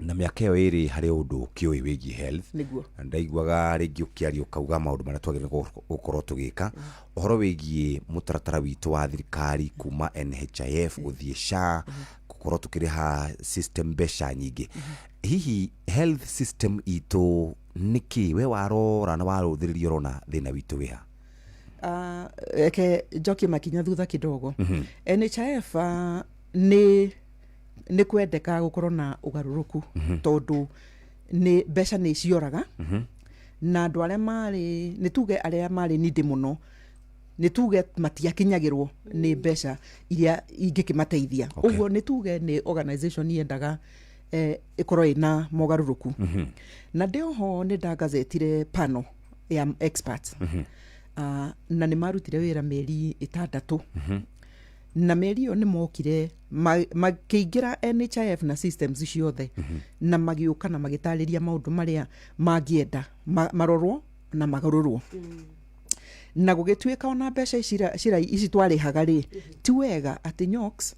Na mĩaka ĩyo 2 harĩ ũndũ ũkĩũĩ wĩgiĩ health. Nĩguo. Na ndaiguaga rĩngĩ ũkĩaria ũkauga maũndũ marĩa twagĩrĩirwo gũkorwo tũgĩka. Ũhoro wĩgiĩ mũtaratara witũ wa thirikari kuma NHIF gũthiĩ SHA, gũkorwo tũkĩrĩha system mbeca nyingĩ. Hihi health system itũ nĩkĩ we warora na warũthĩrĩria ũrona thĩna witũ wĩha? Reke njokie makinya thutha kidogo. NHIF nĩ kwendeka gũkorwo na ũgarũrũku, tondũ nĩ mbeca nĩ cioraga, na andũ arĩa marĩ, nĩ tuge arĩa marĩ nindĩ mũno, nĩ tuge matiakinyagĩrwo nĩ mbeca iria ingĩkĩmateithia. Ũguo nĩ tuge nĩ organization yendaga ĩkorwo ĩna mogarũrũku. Na ndĩ oho nĩ ndagazetire panel ya experts, na nĩ marutire wĩra mĩeri 6, na mĩeri ĩyo nĩ mokire makĩingĩra NHIF na systems ciothe, na magĩũka na magĩtarĩria maũndũ marĩa mangĩenda marorwo na magarũrwo. Na gũgĩtuĩka ona mbeca ici twarĩhaga rĩ, ti wega atĩ Nyox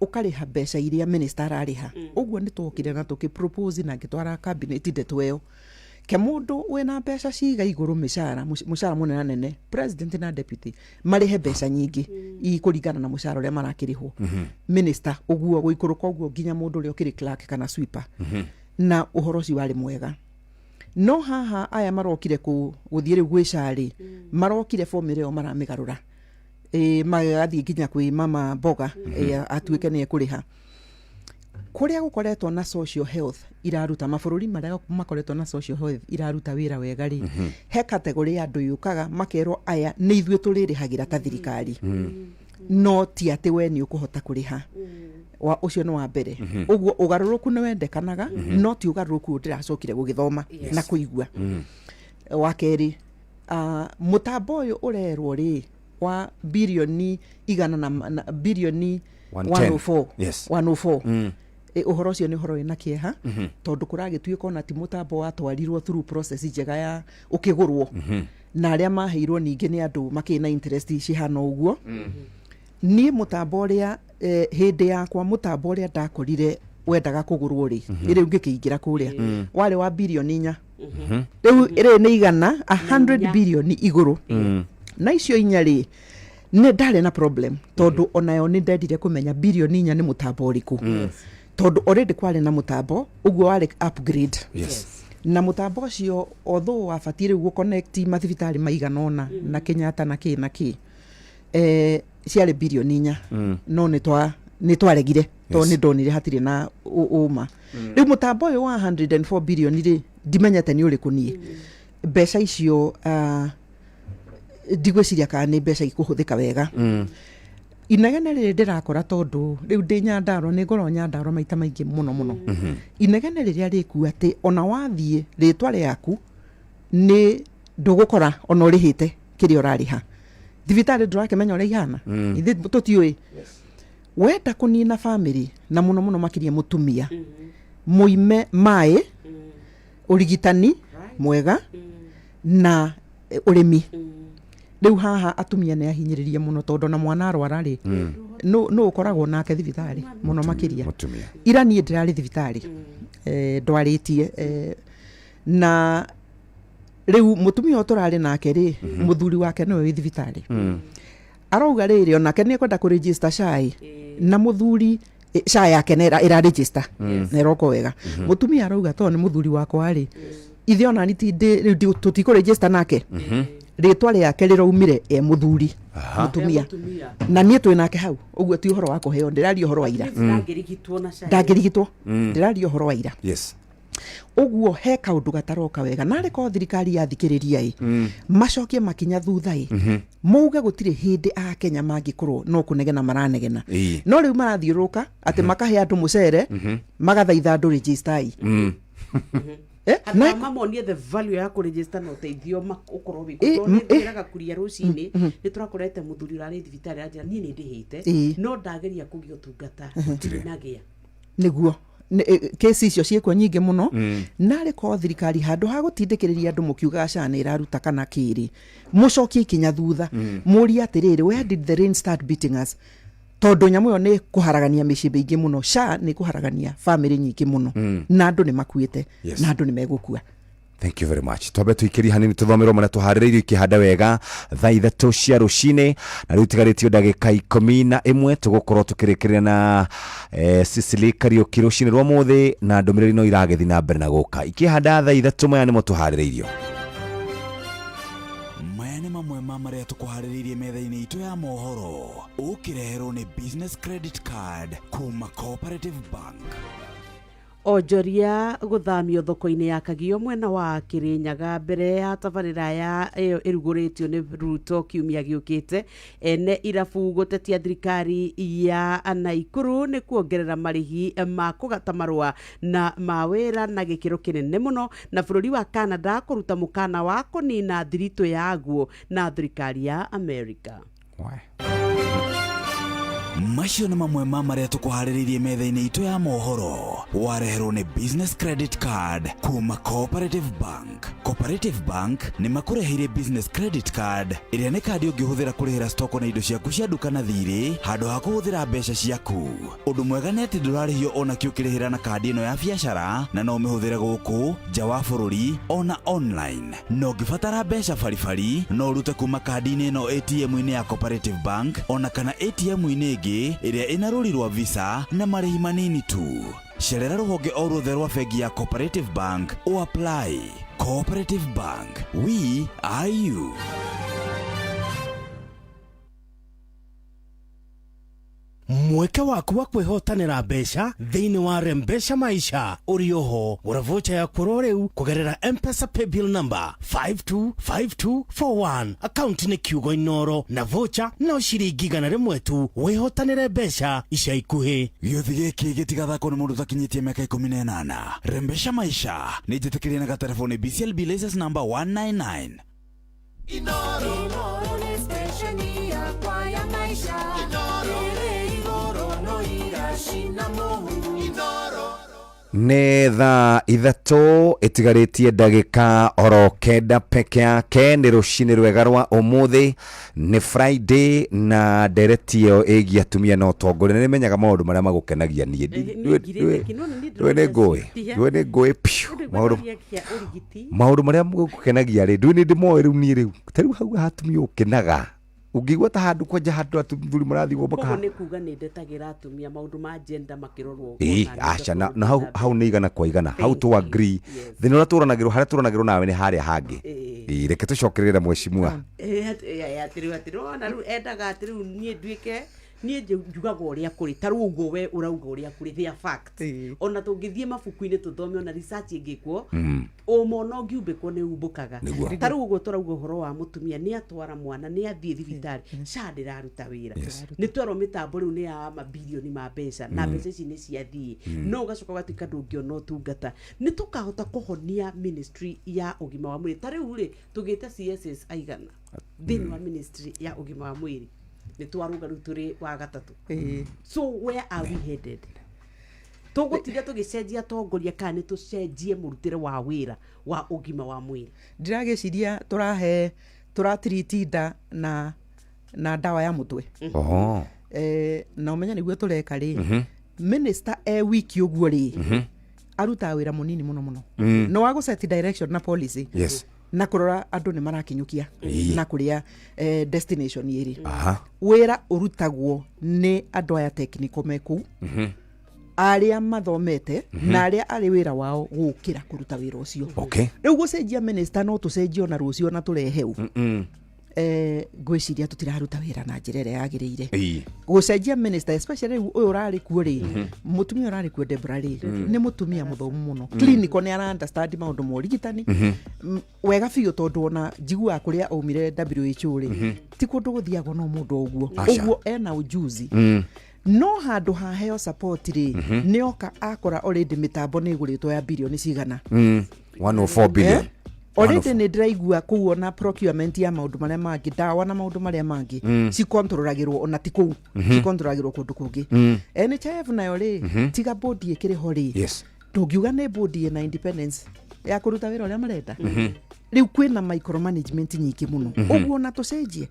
ũkarĩha mbeca iria minister ararĩha. Ũguo nĩ twokire na tũkĩ propose na ngĩtwara cabinet ndeto ĩyo, ke mũndũ wĩna mbeca ciga igũrũ, mĩcara mũcara mũnenanene, president na deputy marĩhe mbeca nyingĩ ikũringana na mũcara ũrĩa marakĩrĩhwo, minister ũguo gũikũrũka ũguo nginya mũndũ ũrĩa ũkĩrĩ clerk kana sweeper. Na ũhoro ũcio warĩ mwega, no haha aya marokire gũthiĩ rĩu gwĩ SHA rĩ, marokire formula ĩyo maramĩgarũra, magathiĩ nginya kwĩ mama mboga, atuĩke nĩ ekũrĩha. Kũrĩa gũkoretwo na social health iraruta, mabũrũri marĩa makoretwo na social health iraruta wĩra wega rĩ, he category ya andũ yũkaga makerwo aya nĩ ithuĩ tũrĩrĩhagĩra ta thirikari, no ti atĩ we nĩ ũkũhota kũrĩha. Wa ũcio nĩ wa mbere. Ũguo ũgarũrũku nĩ wendekanaga, no ti ũgarũrũku ũyũ ndĩracokire gũgĩthoma na kũigua. Wa kerĩ, mũtambo ũyũ ũrerwo rĩ wa birioni igana na birioni 110. 104. 104. Ũhoro ũcio nĩ ũhoro wĩna kĩeha, tondũ kũragĩtuĩka ona ti mũtambo watwarirwo through process njega ya ũkĩgũrwo, na arĩa maheirwo ningĩ nĩ andũ makĩrĩ na interest cihana ũguo. Niĩ mũtambo ũrĩa, hĩndĩ yakwa, mũtambo ũrĩa ndakorire wendaga kũgũrwo rĩ, rĩu ngĩkĩingĩra kũrĩa warĩ wa birioni 4. Rĩu rĩ nĩ igana 100 birioni igũrũ na icio 4 rĩ, nĩ ndarĩ na problem, tondũ onayo nĩ ndendire kũmenya birioni 4 nĩ mũtambo ũrĩkũ, tondũ already kwarĩ na mũtambo ũguo warĩ upgrade. Na mũtambo ũcio, although wabatiĩ rĩu gũconnect mathibitarĩ maigana ũna na Kenyatta na kĩ na kĩ, ciarĩ birioni 4, no nĩ twaregire tondũ nĩ ndonire hatirĩ na ũma. Rĩu mũtambo ũyũ wa 104 birioni rĩ, ndimenyete nĩ ũrĩkũ niĩ. Mbeca icio, ndigwĩciria kana nĩ mbeca ikũhũthĩka wega. Inegene rĩrĩ ndĩrakora, tondũ rĩu ndĩ Nyandarua, nĩ ngoragwo Nyandarua maita maingĩ mũno mũno, inegene rĩrĩa rĩku atĩ ona wathiĩ rĩtwa rĩaku nĩ ndũgũkora ona ũrĩhĩte kĩrĩa ũrarĩha thibitarĩ, ndũrakĩmenya ũrĩa ihana. Ithuĩ tũtiũĩ. Wenda kũnina bamĩrĩ, na mũno mũno makĩria mũtumia, mũime maĩ, ũrigitani mwega na ũrĩmi. Rĩu haha atumia nĩ ahinyĩrĩrie mũno, tondũ ona mwana arwara rĩ, nũ ũkoragwo nake thibitarĩ mũno makĩria? Mũtumia. Ira niĩ ndĩrarĩ thibitarĩ, ndwarĩtie, na rĩu mũtumia ũyũ tũrarĩ nake rĩ, mũthuri wake nĩwe wĩ thibitarĩ. Arauga rĩrĩ, onake nĩ ekwenda kũregister SHA, na mũthuri, SHA yake nĩ ĩra register na ĩroka wega. Mũtumia arauga tondũ nĩ mũthuri wakwa rĩ, ithe ona ni ti rĩu tũtikũ register nake, rĩtwa rĩake rĩraumire e mũthuri mũtumia, na niĩ twĩ nake hau. Ũguo ti ũhoro wa kũheo, ndĩraria ũhoro wa ira. Ndangĩrigitwo na SHA. Ndangĩrigitwo, ndĩraria ũhoro wa ira. Ũguo he kaũndũ gataroka wega, narĩ korwo thirikari yathikĩrĩria ĩ, macokie makinya thutha ĩ, mauge gũtirĩ hĩndĩ Akenya mangĩkorwo no kũnegena maranegena. No rĩu marathiũrũrũka atĩ makahe andũ mũcere, magathaitha andũ register ĩ. Na mamonie the value ya kũregister na ũteithio ũkorwo wĩ kuo. Tondũ nĩ ngwĩraga kuria rũcinĩ nĩ tũrakorete mũthuri ũrarĩ thibitarĩ aranjĩra niĩ nĩ ndĩhĩte no ndageria kũgĩa ũtungata ndinagĩa. Nĩguo kesi icio ciĩkuo nyingĩ mũno. Narĩ korwo thirikari handũ ha gũtindĩkĩrĩria andũ mũkiugaga SHA nĩ ĩraruta kana kĩrĩ, mũcokie ikinya thutha, mũrie atĩrĩrĩ, where did the rain start beating us? Tondũ nyamũ ĩyo nĩ kũharagania mĩciĩ mĩingĩ mũno. SHA nĩ kũharagania bamĩrĩ nyingĩ mũno, na andũ nĩ makuĩte, na andũ nĩ megũkua. Thank you very much. Twambe tuikĩrie hanini tũthomerwo marĩa tũharĩrĩirio ikĩhanda wega thaa 3 cia rũcinĩ, na rĩu tigarĩtio ndagĩka 11 tũgũkorwo tũkĩrĩkĩrĩria na Cecily Kariũki rũcinĩ rwa mũthĩ, na ndũmĩrĩri no iragĩthiĩ na mbere na gũka ikĩhanda thaa 3. Maya nĩmo tũharĩrĩirio. Maya nĩ mamwe ma marĩa tũkũharĩrĩirie metha-inĩ itũ ya mohoro, ũkĩreherwo nĩ Business Credit Card kuma Cooperative Bank. Onjoria gũthamio thoko-inĩ ya Kagio mwena wa Kirinyaga mbere ya tabarĩra ya ĩyo ĩrugũrĩtio nĩ Ruto kiumia gĩũkĩte. Ene irabu gũtetia thirikari ya Naikuru nĩ kuongerera marĩhi ma kũgata marũa na ma wĩra na gĩkĩro kĩnene mũno, na bũrũri wa Canada kũruta mũkana wa kũnina thiritũ yaguo na thirikari ya Amerika. Macio nĩ mamwe ma marĩa tũkũharĩrĩirie metha-inĩ itũ ya mohoro, wareherwo nĩ Business Credit Card kuma Cooperative Bank. Cooperative Bank nĩ makũreheire Business Credit Card, ĩrĩa nĩ kandi ũngĩhũthĩra kũrĩhĩra stoko na indo ciaku cia nduka na thirĩ handũ ha kũhũthĩra mbeca ciaku. Ũndũ mwega nĩ atĩ ndũrarĩhio ona kĩ ũkĩrĩhĩra na kandi ĩno ya biacara, na no ũmĩhũthĩre gũkũ nja wa bũrũri ona online. Na ũngĩbatara mbeca baribari, no ũrute kuma kandi-inĩ ĩno ATM-inĩ ya Cooperative Bank ona kana ATM-inĩ ĩngĩ ĩrĩa ĩna rũri rwa Visa na marĩhi manini tu. Cerera rũhonge o ruothe rwa bengi ya Cooperative Bank ũ apply. Cooperative Bank, we are you. Mweke waku wa kwĩhotanĩra mbeca thĩinĩ wa Rembesha Maisha ũrĩ oho. Gũra vocha yaku oro rĩu kũgerera M-Pesa paybill number 525241. Akaunti nĩ kiugo Inoro na vocha no ciringi 100 tu. Wĩhotanĩre mbeca ica ikuhĩ. Gĩũthi gĩkĩ gĩtigathakwo nĩ mũndũ ũtakinyĩtie mĩaka 18. Rembesha Maisha nĩ njĩtĩkĩrie na gaterebo nĩ BCLB license number 199. Inoro nĩ stesheni yakwa ya maisha. Ĩrĩ igũrũ no iracina mũhu. Nĩ thaa 3 ĩtigarĩtie ndagĩka oro 9 peke yake. Nĩ rũcinĩ rwega rwa ũmũthĩ, nĩ Friday, na ndereti ĩyo ĩgiĩ atumia na ũtongoria. Nĩ menyaga maũndũ marĩa magũkenagia niĩ. Niĩ ngirĩte kĩ, nĩwona niĩ Ndũĩ nĩ ndĩroria ngũĩ cia- ndũĩ nĩ ngũĩ piũ. Ndũĩ Maũndũ ndĩroria kĩa ũrigiti. Maũndũ marĩa magũkenagia rĩ, ndũĩ nĩ ndĩmoĩ rĩu niĩ. Rĩu ta rĩu hau hatumia ũkenaga ũngĩigua ta handũ kwanja handũ athuri marathiĩ Koguo maka nĩ kuga nĩ ndetagĩra atumia maũndũ ma gender makĩrorwo. Ĩĩ, ona nĩ aca na, ngakorwo na hau, ndĩ na hau nĩ 100%, hau Thank tũ you. agree. Thĩna ũrĩa tũranagĩrwo harĩa tũranagĩrwo nawe nĩ harĩa hangĩ. Ĩĩ, reke tũcokerere mheshimiwa. Atĩrĩ atĩrĩ, wona rĩu endaga atĩ rĩu niĩ nduĩke niĩ njugaga ũrĩa kũrĩ. Ta rĩu ũguo we ũrauga ũrĩa kũrĩ, they are facts. Ona tũngĩthiĩ mabuku-inĩ tũthome, ona research ĩngĩkwo, ũma ona ũngiumbĩkwo nĩ umbũkaga. Ta rĩu ũguo tũrauga ũhoro wa mũtumia nĩ atwara mwana, nĩ athiĩ thibitarĩ, SHA ndĩraruta wĩra. Nĩ twerwo mĩtambo rĩu nĩ ya mabirioni ma mbeca, na mbeca ici nĩ ciathiĩ, no ũgacoka ũgatuĩka ndũngĩona ũtungata. Nĩ tũkahota kũhonia ministry ya ũgima wa mwĩrĩ? Ta rĩu rĩ, tũgĩte CSS aigana thĩinĩ wa ministry ya ũgima wa mwĩrĩ? Nĩ twarũga rĩu tũrĩ wa gatatũ. So where are we headed? Tũgũtinda tũgĩcenjia atongoria kana nĩ tũcenjie mũrutĩre wa wĩra wa ũgima wa mwĩrĩ? Ndĩragĩciria tũrahe tũratiriti nda na ndawa ya mũtwe. Na ũmenye nĩguo tũreka rĩ, minister e wiki ũguo rĩ, arutaga wĩra mũnini mũno mũno, no wa gũ set direction na policy na kũrora andũ nĩ marakinyũkia na kũrĩa destination ĩrĩ. Wĩra ũrutagwo nĩ andũ aya technical me kũu, arĩa mathomete na arĩa arĩ wĩra wao gũkĩra kũruta wĩra ũcio. Rĩu gũcenjia minister no tũcenjie ona rũciũ na tũrehe ũ. Ngwĩciria tũtiraruta wĩra na njĩra ĩrĩa yagĩrĩire. Gũcenjia minister, especially rĩu ũyũ ũrarĩ kuo rĩ, mũtumia ũrarĩ kuo Debra rĩ, nĩ mũtumia mũthomu mũno, clinical, nĩ ara understand maũndũ ma ũrigitani wega biũ, tondũ ona njiguaga kũrĩa aumire WHO rĩ, ti kũndũ gũthiagwo no mũndũ o ũguo. Aca. Ũguo ena ujuzi, no handũ haheo support rĩ, nĩ oka akora already mĩtambo nĩ ĩgũrĩtwo ya birioni cigana. 104 billion. Eh? Already nĩ ndĩraigua kũu ona procurement ya maũndũ marĩa mangĩ, ndawa na maũndũ marĩa mangĩ, cikontrolagĩrwo ona ti kũu, cikontrolagĩrwo kũndũ kũngĩ. NHIF nayo rĩ, tiga bodi ĩkĩrĩ ho rĩ, ndũngiuga nĩ bodi ĩna independence ya kũruta wĩra ũrĩa marenda. Rĩu kwĩna micromanagement nyingĩ mũno. Ũguo ona tũcenjie,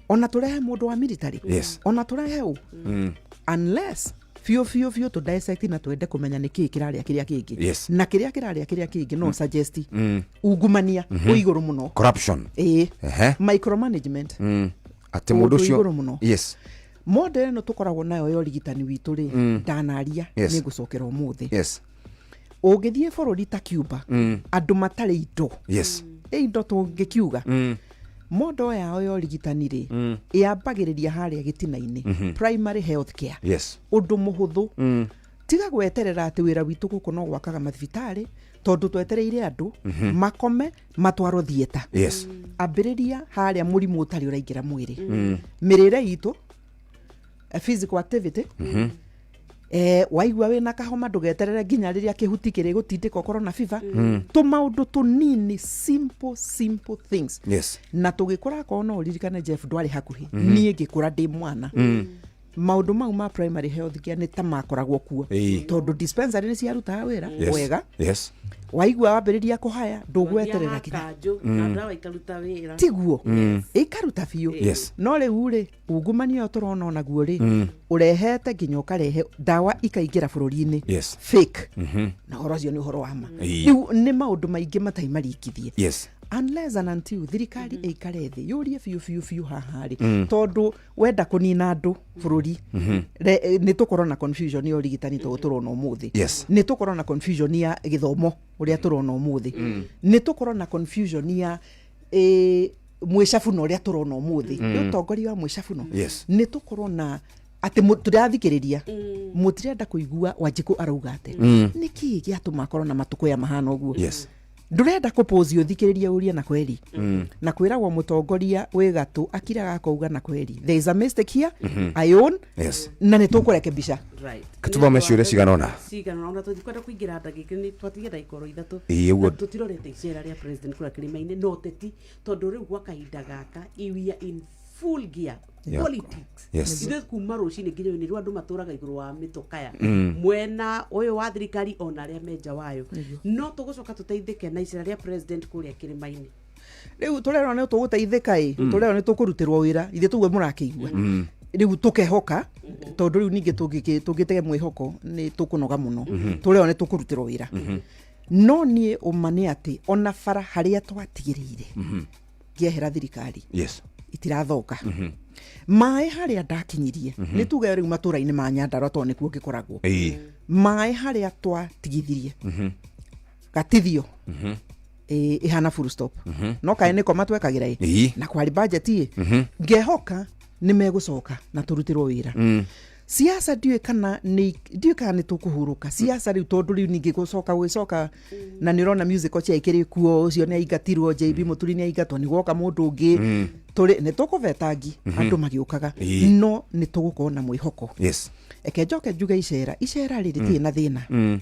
ona tũrehe mũndũ wa military, ona tũrehe ũ, unless biũ biũ biũ tũ dissect na twende kũmenya nĩ kĩĩ kĩrarĩa kĩrĩa kĩngĩ. Na kĩrĩa kĩrarĩa kĩrĩa kĩngĩ, no suggest ungumania wĩ igũrũ mũno. Corruption. Ĩĩ. Micromanagement. Atĩ mũndũ Ũndũ ũcio igũrũ mũno. Model ĩno tũkoragwo nayo ya ũrigitani witũ rĩ, ndanaria, nĩ ngũcokera ũmũthĩ. Ũngĩthiĩ bũrũri ta Cuba, andũ matarĩ indo, ĩ indo tũngĩkiuga, mondo yao ya ũrigitani rĩ, ĩambagĩrĩria harĩa gĩtina-inĩ, primary health care. Ũndũ mũhũthũ, tiga gweterera atĩ wĩra witũ gũkũ no gwakaga mathibitarĩ, tondũ twetereire andũ makome matwarwo thieta. Ambĩrĩria harĩa mũrimũ ũtarĩ ũraingĩra mwĩrĩ, mĩrĩre itũ, physical activity. Waigua wĩna kahoma, ndũgeterere nginya rĩrĩa kĩhuti kĩrĩ gũtindĩka ũkorwo na fever. Tũmaũndũ tũnini, simple simple things. Na tũgĩkũra, akorwo no ũririkane, Jeff, ndwarĩ hakuhĩ, niĩ ngĩkũra ndĩ mwana, maũndũ mau ma primary health care nĩ ta makoragwo kuo, tondũ dispensary nĩ ciarutaga wĩra wega. Waigua wambĩrĩria kũhaya, ndũgweterera nginya Kanjũ na ndawa ikaruta wĩra. Tiguo, ikaruta biũ. No rĩu rĩ, ungumania ũyũ tũrona onaguo rĩ, ũrehete nginya ũkarehe ndawa ikaingĩra bũrũri-inĩ fake, na ũhoro ũcio nĩ ũhoro wa ma. Rĩu nĩ maũndũ maingĩ matarĩ maringithie, unless and until thirikari ĩikare thĩ yũrie biũ biũ biũ haha rĩ, tondũ wenda kũnina andũ bũrũri, nĩ tũkorwo na confusion ya ũrigitani tondũ tũrona ũmũthĩ, nĩ tũkorwo na confusion ya gĩthomo ũrĩa tũrona ũmũthĩ, nĩ tũkorwo na confusion ya mwĩcabuno ũrĩa tũrona ũmũthĩ, nĩ ũtongoria wa mwĩcabuno. Nĩ tũkorwo na atĩ tũrathikĩrĩria, mũtirenda kũigua Wanjikũ arauga atĩ nĩ kĩĩ gĩatũma akorwo na matukũya mahana ũguo. Ndũrenda kũpũzi ũthikĩrĩrie ũrie na kweri, na kwĩragwo mũtongoria wĩ gatũ akiraga akauga na kweri, there is a mistake here, I own, na nĩ tũkũrekebisha. Tũthome ciũria cigana ũna. Cigana ona tũtikwenda kũingĩra ndagĩka, nĩ twatigia ndagĩka oro 3. Ĩĩ, ũguo. Na tũtirorete icera rĩa president kũrĩa kĩrĩma-inĩ no ũteti, tondũ rĩu gwa kahinda gaka we are in full gear politics. Ithuĩ kuma rũcinĩ nginya hwaĩ-inĩ, rĩu andũ matũraga igũrũ wa mĩtũkaya, mwena ũyũ wa thirikari ona arĩa me nja wayo. No tũgũcoka tũteithĩke na icera rĩa president kũrĩa kĩrĩma-inĩ. Rĩu tũrerwo nĩ tũgũteithĩka ĩ, tũrerwo nĩ tũkũrutĩrwo wĩra, ithuĩ tũguo mũrakĩigua. Rĩu tũkehoka, tondũ rĩu ningĩ tũngĩtege mwĩhoko nĩ tũkũnoga mũno. Tũrerwo nĩ tũkũrutĩrwo wĩra, no niĩ ũma nĩ atĩ ona bara harĩa twatigĩrĩire ngĩehera thirikari itirathoka, maĩ harĩa ndakinyirie, nĩ tuge rĩu matũra-inĩ ma Nyandarua tondũ nĩkuo ngĩkoragwo, maĩ harĩa twatigithirie gatithio ĩhana full stop, no kaĩ nĩko matwekagĩra ĩ na kwarĩ budget ĩ, ngehoka nĩ megũcoka na tũrutĩrwo wĩra. Siasa ndiũĩ kana nĩ, ndiũĩ kana nĩ tũkũhurũka siasa rĩu, tondũ rĩu ningĩ gũcoka gwĩcoka na nĩ ũrona musical chair ikĩrĩ kuo, ũcio nĩ aingatirwo, JB Mũturi nĩ aingatwo, nĩ gwoka mũndũ ũngĩ, tũrĩ nĩ tũkũvetangi andũ magĩũkaga, no nĩ tũgũkorwo na mwĩhoko. Eke njoke njuge icera rĩ rĩtirĩ na thĩna,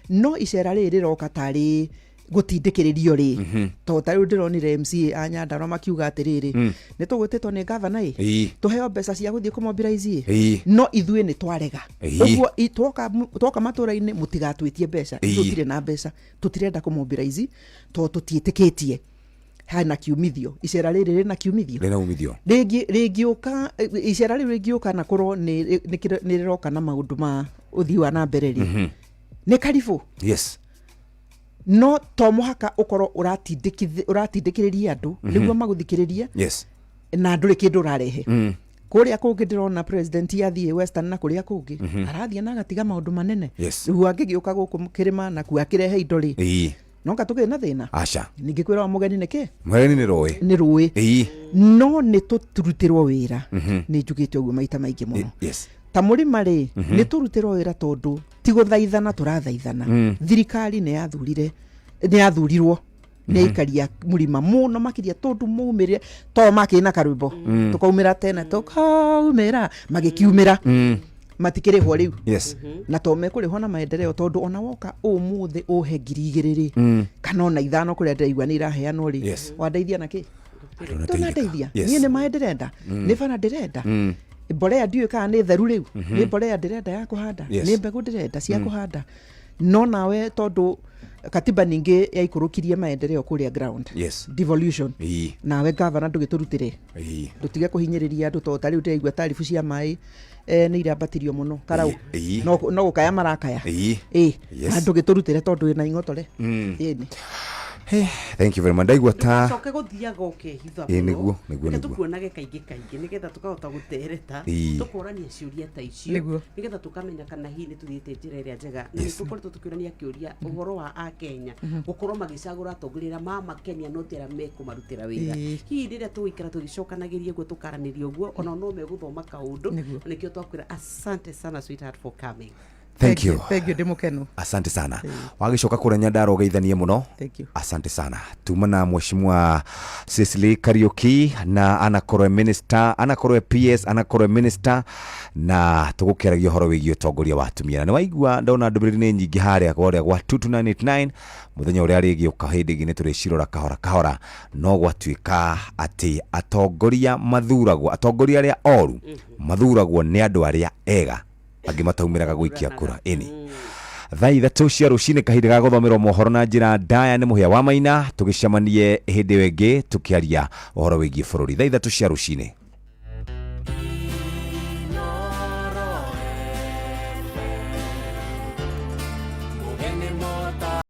no icera rĩrĩ rĩroka tarĩ gũtindĩkĩrĩrio rĩ, tondũ ta rĩu ndĩronire MCA a Nyandarua makiuga atĩrĩrĩ, nĩ tũgwĩtĩtwo nĩ gavana ĩ, tũheo mbeca cia gũthiĩ kũmobilize ĩ, no ithuĩ nĩ twarega. Ũguo twoka matũra-inĩ mũtigatwĩtie mbeca. Tũtirĩ na mbeca, tũtirenda kũmobilize tondũ tũtiĩtĩkĩtie hena kiumithio. Icera rĩrĩ rĩna kiumithio? Rĩna umithio. Rĩngĩ rĩngĩũka, icera rĩu rĩngĩũka na korwo nĩ rĩroka na maũndũ ma ũthii wa na mbere rĩ, nĩ karibũ. No to mũhaka ũkorwo ũratindĩkĩrĩria andũ nĩguo magũthikĩrĩrie, na ndũrĩ kĩndũ ũrarehe. Kũrĩa kũngĩ ndĩrona president athiĩ Western na kũrĩa kũngĩ arathiĩ na agatiga maũndũ manene. Rĩu angĩgĩũka gũkũ kĩrĩma na kuo akĩrehe indo rĩ, Nonga tũkĩrĩ na thĩna. Aca. Ningĩ kwĩra wa mũgeni nĩ kĩ? Mũgeni nĩ rũĩ. Nĩ rũĩ. Ĩĩ. No nĩ tũrutĩrwo wĩra, nĩ njugĩte ũguo maita maingĩ mũno. Ta mũrĩma rĩ, nĩ tũrutĩrwo wĩra tondũ ti gũthaithana tũrathaithana. Thirikari nĩ yathurire, nĩ yathurirwo nĩ aikaria mũrima mũno makĩria tondũ maumĩrire to makĩrĩ na karwĩmbo tũkaumĩra tene tũkaumĩra magĩkiumĩra matikĩrĩhwo rĩu. Na to mekũrĩhwo na maendeleo tondũ ona woka ũmũthĩ ũhe 2000 rĩ, kana ona 5 kũrĩa ndĩraigua nĩ iraheanwo rĩ, wandeithia na kĩ? Ndũnandeithia. Niĩ nĩ maĩ ndĩrenda, nĩ bara ndĩrenda, mbolea ndiũĩ kana nĩ theru rĩu, nĩ mbolea ndĩrenda ya kũhanda, nĩ mbegũ ndĩrenda cia kũhanda. No nawe tondũ katiba ningĩ yaikũrũkirie maendeleo kũrĩa ground, devolution, nawe gavana ndũgĩtũrutĩre, ndũtige kũhinyĩrĩria andũ tondũ ta rĩu ndĩraigua taribu cia maĩ nĩ irambatirio mũno karau. No gũkaya marakaya. Ĩ, na ndũgĩtũrutĩre tondũ wĩna ing'otore. Ĩni. Hey, thank you very much. Ndaigua ta Coke gũthiaga ũkehitha. Ĩ, nĩguo, nĩguo, Reke nĩguo. Tũkuonage kaingĩ kaingĩ nĩgetha tũkahota gũtereta, tũkorania ciũria ta icio, nĩgetha tũkamenya kana hihi nĩ tũthiĩte njĩra ĩrĩa njega. Na nĩ tũkoretwo tũkĩũrania kĩũria ũhoro wa akenya gũkorwo magĩcagũra atongoria arĩa mamakenia no ti arĩa mekũmarutĩra wĩra. Hihi rĩrĩa tũgũikara tũgĩcokanagĩria ũguo, tũkaranĩria ũguo, ona no megũthoma kaũndũ. Na nĩkĩo twakwĩra asante sana, sweetheart, for coming. Thank you. Thank you, ndĩ mũkenu. Asante sana. Wagĩcoka kũrĩa Nyandarua ũgeithanie mũno. Thank you. Asante sana. Tuma na mheshimiwa Cecily Kariuki na anakorwo e minister, anakorwo e PS, anakorwo e minister, na tũgũkĩaragia ũhoro wĩgiĩ ũtongoria wa atumia. Na nĩ waigua ndona ndũmĩrĩri nĩ nyingĩ harĩa kũrĩa gwa 22989. Mũthenya ũrĩa rĩgĩũka hĩndĩ ĩngĩ nĩ tũrĩcirora kahora kahora. No gwatuĩka atĩ atongoria mathuragwo, atongoria arĩa oru mathuragwo nĩ andũ arĩa ega, angĩ mataumĩraga gũikia kura. Ĩni thaa 3 cia rũcinĩ, kahinda ga gũthomerwo mohoro na njĩra ndaya nĩ Mũhĩa wa Maina. Tũgĩcemanie hĩndĩ ĩyo ĩngĩ tũkĩaria ũhoro wĩgiĩ bũrũri thaa 3 cia rũcinĩ. Inooro FM. Mũgeni mũta